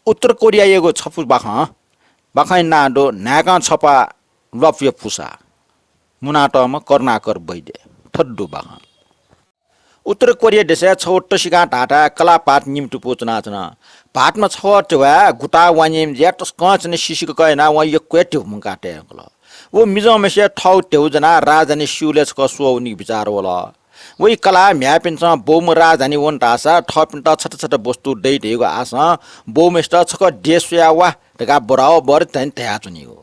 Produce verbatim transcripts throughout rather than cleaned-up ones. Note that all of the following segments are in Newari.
उत्तर कोरियायागु छपु बाखं, बाखंया नां दु न्हाय्कं छपा ल्वापुया पुसा, मुनातःम्ह करुणाकर वैद्य। थथे दु बाखं। उत्तर कोरिया देशय् छगू तसिकां धाःथाय् कलाः भाःत निम्ह तुपु च्वनाच्वन। भाःतम्ह छगः ध्यवाय् गुताः वांनिम्ह जुयाः तसकं च्वने सिसिकक यानाः वं यक्व हे ध्यबा मुंकाः तये यंकल। व मिजंम्हेसिया थःगु ध्यबा ज्वनाः राजधानी सिउलय् छकः स्वः वनीगु बिचाः वल। वइ कलाः म्ह्याय्‌पिन्सं बौम्ह राजधानी वन धाःसा थःपिन्त छता छता वस्तु दइ धइगु आशं बौम्हेसित छकः देय् स्वयाः वा धकाः बराबर थें धयाच्वनीगु।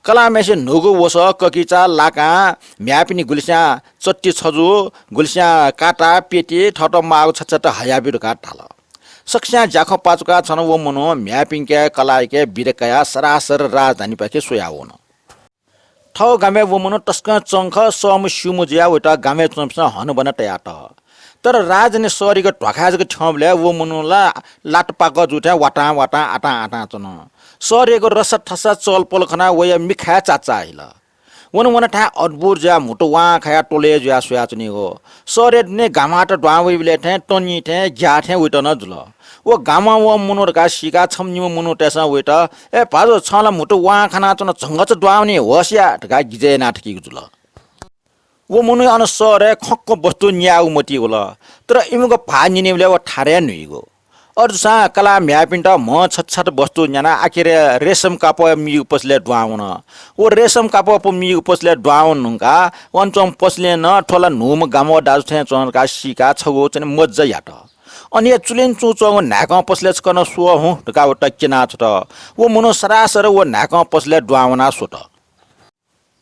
कलाःम्हेसिं न्हूगु वसः, ककिचा, लाकां म्ह्याय्‌पिनि गुलिस्यां चट्टि छजु, गुलिस्यां काता, पेटी, थःत माःगु छता छता हयाब्यु धकाः धाल। सकस्यां ज्याखँ पाचुकाः छन व मनू म्ह्याय्‌पिंके कलाःयाके बिदा कयाः सरासर राजधानीपाखे स्वयाः वन। थःगु गामय् व मनू तसकं चंख, सःम्ह स्यूम्ह जुयाः वइत गामय् च्वंपिन्सं हनाबना तयातः। तर राजधानी सहरयागु ध्वाखाय् जक थ्यंबलय् व मनू ला लात पाकः जू थें वातां वातां आतां आतां च्वन। सहरयागु रसा थसा चलपल खनाः वया मिखा हे चाचाः हिल। वन वन थाय् अद्भुत जुयाः म्हुतु वां खायाः त्वलय् जुयाः स्वयाच्वनीगु। सहरया दुने गामात दुहां वइबलय् थें तनी थें ग्याः थें वइत नं जुल। व गामं वःम्ह मनू धकाः सीकाः छम्ह निम्ह मनूतय्‌सं वइत, "ए भाजु, छं ला म्हुतु वां खानाच्वन, झंगःचा दुहां वनी, होश या" धकाः गिजय् यानाः थकीगु जुल। व मनूया अन सहरय् खंक्व वस्तु न्यायेगु मतिइ वल, तर इमिगु भाः न्यनीबलय् व थारय् न्हुइगु। अथे जूसां कलाः म्ह्याय्‌पिन्त म्ह छत छत वस्तु न्यानाः आखिरय् रेशम कापः मीगु पसलय् दुहां वन। व रेशम कापः प-, मीगु पसलय् दुहां वन धुंकाः व अन च्वंम्ह पसलय् नं थ्व ला न्हूम्ह गामवः दाजु थें च्वं धकाः सीकाः छगू च्वने मज्जा यात। अन हे चुलिं चुं च्वंगु न्हाय्कं पसलय् छकः नं स्वः हुँ धकाः वइत क्यनाः छ्वत। व मनू सरासर व न्हाय्कं पसलय् दुहां वनाः स्वत।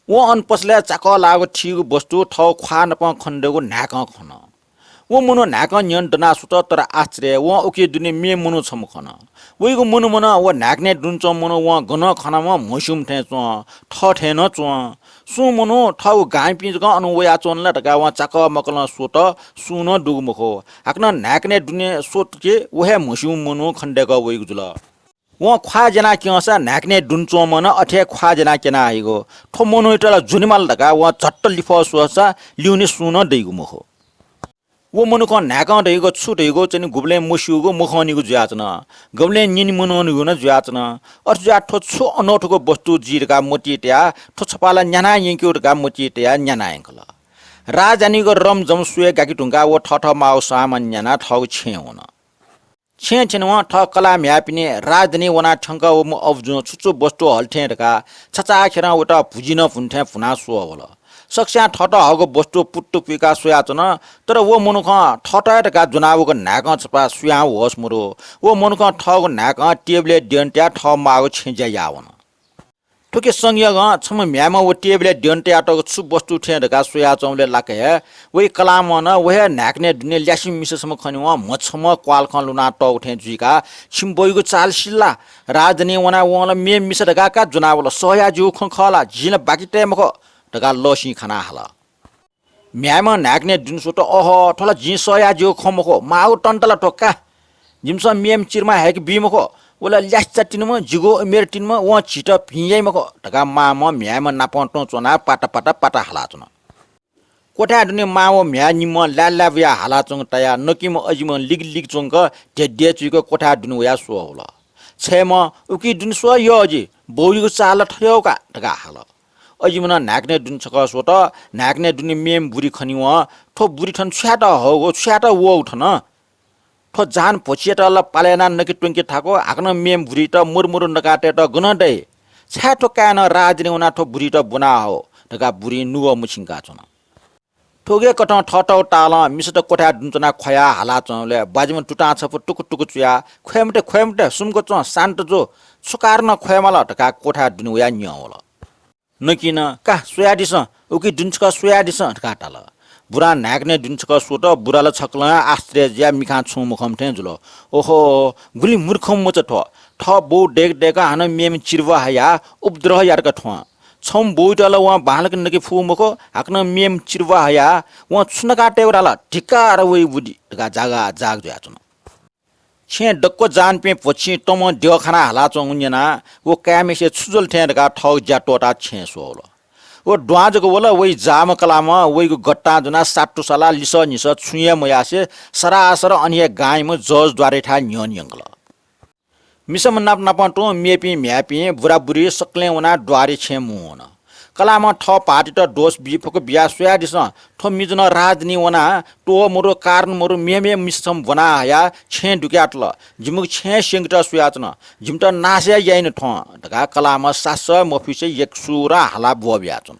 वं अन पसलय् चाकः लाःगु थीगु वस्तु थःगु ख्वाः नाप खनेदुगु न्हाय्कं खन। व मनू न्हाय्कं न्ह्यःने दनाः स्वत, तर आश्चर्य, वं उकी दुने मेम्ह मनू छम्ह खन। वइगु मनूम्ह नं व न्हाय्कनय् दुने च्वंम्ह मनू वं गनं खनाम्ह म्हस्यूम्ह थें च्वं, थः थें नं च्वं। सुं मनू थःगु गांपिं जक अन वयाच्वन ला धकाः वं चाकः मकलं स्वत, सुं नं दुगु मखु। हाकनं न्हाय्कनय् दुने स्वत कि व हे म्हस्यूम्ह मनू खनेदय्कः वइगु जुल। वं ख्वाः ज्यनाः क्यंसा न्हाय्कनय् दुने च्वंम्हं नं अथे हे ख्वाः ज्यनाः क्यना हइगु। थ्व मनूयात ला ज्वनेमाल धकाः वं झट्ट लिफः स्वःसा लिउने सुं नं दइगु मखु। व मनुखं न्हाय्कं धइगु छु धइगु च्वने गुबलें मस्यूगु मखंनिगु जुयाच्वन। गुबलें न्यने मनंनिगु नं जुयाच्वन। अथे जुयाः थ्व छु अनौठोगु वस्तु जुइ धकाः मतिइ तयाः थ्व छपा ला न्याना यंकेगु धकाः मतिइ तयाः न्याना यंकल। राजधानीगु रमझम स्वये गाके धुंकाः व थःथः माःगु सामान न्यानाः थःगु छेँय् वन। छेँय् थ्यनेवं थः कलाः म्ह्याय्‌पिनि राजधानी वनाः थ्यंकः वःम्ह अबुजुं छु छु वस्तु हल थें धकाः छचाःखेरं वइत भुजि नं भुन थें भुनाः स्वः वल। सकस्यां थःत हःगु वस्तु पुत्तु पुइकाः स्वयाच्वन, तर व मनुखं थःत हे धकाः ज्वनावःगु न्हाय्कं छपा सुयां होश मदु। व मनुखं थःगु न्हाय्कं टेबलय् द्यन तयाः थः माःगु छेँ ज्या याः वन। थुकी संयोगं छम्ह म्ह्याय्‌म्ह व टेबलय् द्यन तयातःगु छु वस्तु थें धकाः स्वयाच्वंबलय् लाक्क हे वइ कलाःम्हं नं व हे न्हाय्‌कनय् दुने ल्यासें मिसा छम्ह खनेवं म्ह छम्ह क्वालखं लुनातःगु थें जुइकाः, "छिं बौयागु चाल सिल ला? राजधानी वनाः वं ला मेम्ह मिसा धकाः का ज्वनावल, सह याः ज्यूगु खँ खः ला? जिं ला बाकि तये मखु" धकाः लःसिं खाना हाल। म्ह्याय्‌म्हं न्हाय्‌कनय् दुने स्वत, "अहो, थ्व ला जिं सह याः ज्यूगु खँ मखु, माःगु तन्त ला थ्व का। जिमिसं मेम्ह चिरमा हाय्‌के बी मखु, व ला ल्यासें तिनिम्ह, जिगु उमेर तिनिम्ह, वं झीत भिं याइ मखु" धकाः मांम्हं म्ह्याय्‌म्ह नापं तुं च्वनाः पाता पाता पाता हालाच्वन। क्वथाय् दुने मां व म्ह्याय् निम्हं लाय् लाय् बुयाः हालाच्वंगु तायाः नकिम्ह अजिम्ह लिगलिग च्वंक ध्येध्येचुइक क्वथाय् दुने वयाः स्वः वल। छय्‌म्हं, "उकी दुने स्वः यः अजि, बौयागु चाल ला थथे का" धकाः हाल। अजिम्हं नं न्हाय्‌कनय् दुने छकः स्वत। न्हाय्‌कनय् दुने मेम्ह बुरी खनेवं, "थ्व बुरी थन छु यायेत हःगु, छु यायेत वःगु थन? थ्व जान भ्वछियात ला पाले यानाः नके त्वंके थाकु, हाकनं मेम्ह बुरीत मरु मरु नकातयेत गनं दइ? छाय् थ्व काय्‌नं राजधानी वनाः थ्व बुरीत ब्वना हःगु?" धकाः बुरिं नुगः मछिंकाच्वन। थुकिकथं थःथःगु तालं मिसात क्वथाय् दुने च्वनाः ख्वयाः हालाच्वंबलय् ब्वाजिम्ह तुतां छपु टुकु टुकु चुयाः, "ख्वये मते, ख्वये मते, सुम्क च्वँ, शान्त जु, छु कारणं ख्वये माल?" धकाः क्वथाय् दुने वयाः न्यं वल। नकिनं, "का, स्वयादिसँ, उकी दुने छकः स्वयादिसँ" धकाः धाल। बुरां न्हाय्‌कनय् दुने छकः स्वत, बुरा ला छकलं आश्चर्य जुयाः मिखां छुं मखंम्ह थें जुल। "ओहो, गुलि मूर्खम्ह मचा थ्व। थः बौ दय्‌क दय्‌क हानं मेम्ह चिर्वा हयाः उपद्रव यात का थ्वं। छम्ह बौयात ला वं बांलाक नके फु मखु, हाकनं मेम्ह चिर्वा हयाः वं छु नकातयेगु धाल? धिक्कार वइ बुद्धि" धकाः जागा जाग जुयाच्वन। छेँय् दक्व जानपिं भ्वछिं तमं द्यः खाना हालाच्वंगु न्यनाः व काय्‌म्हेसिया छु जुल थें धकाः थःगु ज्या त्वःताः छेँय् स्वः वल। व दुहां जक वल, वइ जाःम्ह कलाःम्हं वइगु गट्टां ज्वनाः सात्तु सालाः लिसः निसः छुं हे मयासें सरासर अन हे गांइम्ह जज द्वारयाथाय् न्ह्यःने यंकल। मिसाम्ह नाप नापं तुं मेपिं म्ह्याय्‌पिं बुराबुरी सकलें वनाः द्वारे छेँ मुंवन। कलाःम्हं थः भाःतित दोष बी फुक्क बियाः स्वयादिसँ, थ्व मिजनं राजधानी वनाः त्वःमरु कारण मरु मेमेम्ह मिसाम्ह ब्वना हयाः छेँ दुकातल। जिमिगु छेँ स्यंकेत स्वयाच्वन, जिमित नाश हे याइन थ्वं धकाः कलाःम्हं सासः मफिसे यक्व सुरं हालाः ब्वःबियाच्वन।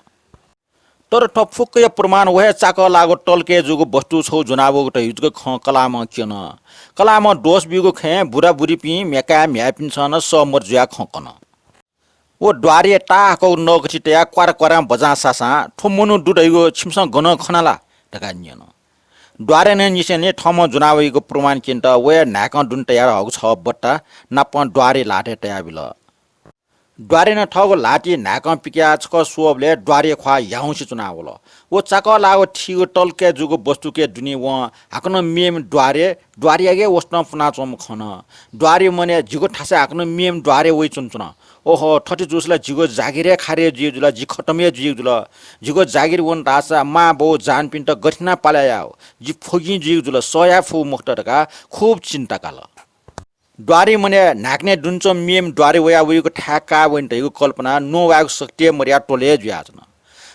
तर थ्व फुक्कया प्रमाण व हे चाकः लाःगु तलकय् जूगु वस्तु छगू ज्वनावःगु धइगु जक खँ कलाःम्हं क्यन। कलाःम्हं दोष बीगु खँय् बुराबुरीपिं म्ह्याकाय् म्ह्याय्‌पिन्सं नं सहमत जुयाः खँ कन। व द्वारे ताःहाकःगु नःगथि तयाः क्वारा क्वारां बजां सासां थ्व मनू दु धइगु छिमिसं गनं खना ला धकाः न्यन। द्वारेनं निसेंलि थःम्हं ज्वनावइगु प्रमाण क्यनेत वया न्हाय्‌कं दुने तयार हःगु छगः बट्टा नापं द्वारे ल्हातय् तयाबिल। द्वारेनं थःगु ल्हातिइ न्हाय्‌कं पिकयाः छकः स्वःबलय् द्वारे ख्वाः ह्याउँसे च्वनावल। व चाकः लाःगु थीगु तलकय् जूगु वस्तुकय् दुने वं हाकनं मेम्ह द्वारे, द्वारेयागु हे वसतं पुनाच्वंम्ह खन। द्वारे मने, जिगु थासय् हाकनं मेम्ह द्वारे वइच्वनाच्वन। ओहो, थथे जूसा ला जिगु जागिर हे खारे जुइ जुल, जि खतम हे जुइगु जुल। जिगु जागिर वन धाःसा मां बौ जानापिन्त गथे यानाः पालय् यायेगु? जि फ्वगिं जुइगु जुल, सह याये फु मखुत धकाः खुब चिन्ता काल। द्वारे मने, न्हाय्‌कनय् दुने च्वंम्ह मेम्ह द्वारे वयाः वइगु थाय् काः वइन धइगु कल्पनां न्ववायेगु शक्ति हे मदयाः त्वलय् जुयाच्वन।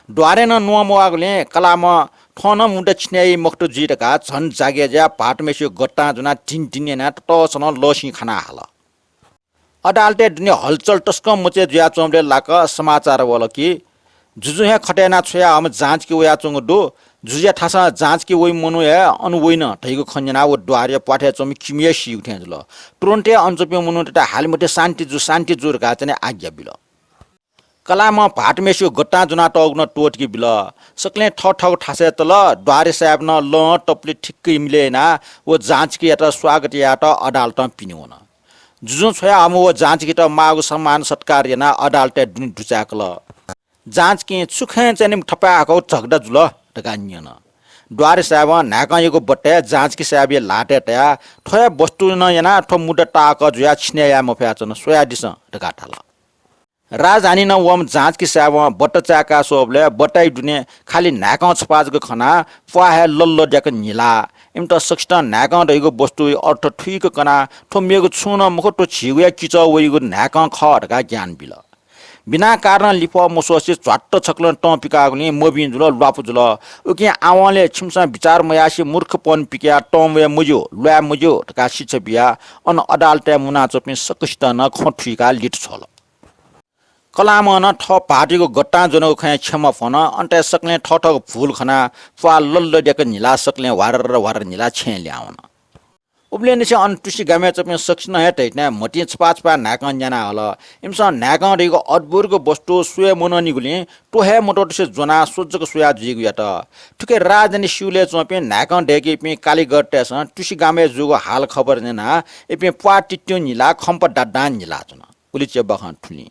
द्वारेनं न्ववाः मवःगुलिं कलाःम्हं थ्वं नं मुद्दा छिने याइ मखुत जुइ धकाः झन जागय् जुयाः भाःतम्हय्‌सिगु गतां ज्वनाः धिन धिन यानाः ततःसलं लःसिं खाना हाल। अदालतय् दुने हलचल तसकं मचाय् जुयाच्वंबलय् लाक्क समाचार वल कि जुजुं हे खतय् यानाः छ्वयाहःम्ह जाँचकी वयाच्वंगु दु। जुजुया थासं जाँचकी वइम्ह मनू हे अन वइन धइगु खँ न्यनाः व द्वारया प्वाथय् च्वंम्ह किमिया सीगु थें जुल। तुरुन्त हे अन च्वंपिं मनूतय्‌त हाले मते, शान्ति जु, शान्ति जु धकाः चाहिँ आज्ञा बिल। कलाःम्हं भाःतम्हय्‌सिगु गतां ज्वनातःगु नं त्वःतिके बिल। सकलें थःथःगु थासय् तल। द्वारे साहेबं नं लं तपुलि ठिक्क इमिले यानाः व जाँचकीयात स्वागत यायेत अदालतं पिने वन। जुजुं छ्वयाहःम्ह व जाँचकीत माःगु सम्मान सत्कार यानाः अदालतय् दुने दुचाय्‌कल। जाँचकीं छु खँय् चाहिँ थपाय् हाकःगु झगडा जुल धकाः न्यन। द्वारे साहेबं न्हाय्‌कंयागु बट्टाय् जाँचकी साहेबया ल्हातय् तयाः थ्व हे वस्तुं यानाः थ्व मुद्दा ताःहाकः जुयाः छिने याये मफयाच्वन, स्वयादिसँ धकाः धाल। राजधानीं नं वःम्ह जाँचकी साहेबं बट्टा चाय्‌का स्वःबलय् बट्टाया दुने खालि न्हाय्‌कं छपाः जक खनाः प्वाः हे लल्लद्याक न्हिला। इमित सकसितं न्हाय्‌कं धइगु वस्तुया अर्थ थुइक कनाः थ्व मेगु छुं नं मखु, थ्व झीगुया किचः वइगु न्हाय्‌कं खः धकाः ज्ञान बिल। बिना कारणं लिफः मस्वसे झ्वाट्ट छकलं तं पिकाःगुलिं मभिं जुल, ल्वापु जुल। उकिं आवंलय् छिमिसं बिचार मयासे मूर्खपन पिकयाः तं वये मज्यू, ल्वाये मज्यू धकाः शिक्षा बियाः अन अदालतय् मुनाच्वंपिं सकसितं नं खँ थुइकाः लित छ्वल। कलाःम्हं नं थः भाःतयागु गतां ज्वनागु खँय् क्षमा फ्वन। अन तयाः सकलें थःथःगु भूल खनाः प्वाः लल्लद्याक न्हिलाः सकलें ह्वारर ह्वारर न्हिलाः छेँय् लिहां वन। उबलय् निसें अन तुसि गामय् च्वंपिं सकसिनं हे धइथें म्ह तिं छपाः छपाः न्हाय्‌कं न्याना हल। इमिसं न्हाय्‌कं धइगु अद्भुतगु वस्तु स्वये मनंनिगुलिं त्वःहे मतःतुसे ज्वनाः स्वजक स्वया जुइगु यात। थुकी राजधानी सिउलय् च्वंपिं न्हाय्‌कं दय्‌कीपिं कालिगढतय्‌सं तुसि गामय् जूगु हालखबर न्यनाः इपिं प्वाः तित्तिं न्हिलाः खम्प दादां न्हिलाच्वन। उलि चेबाखं थुलिं।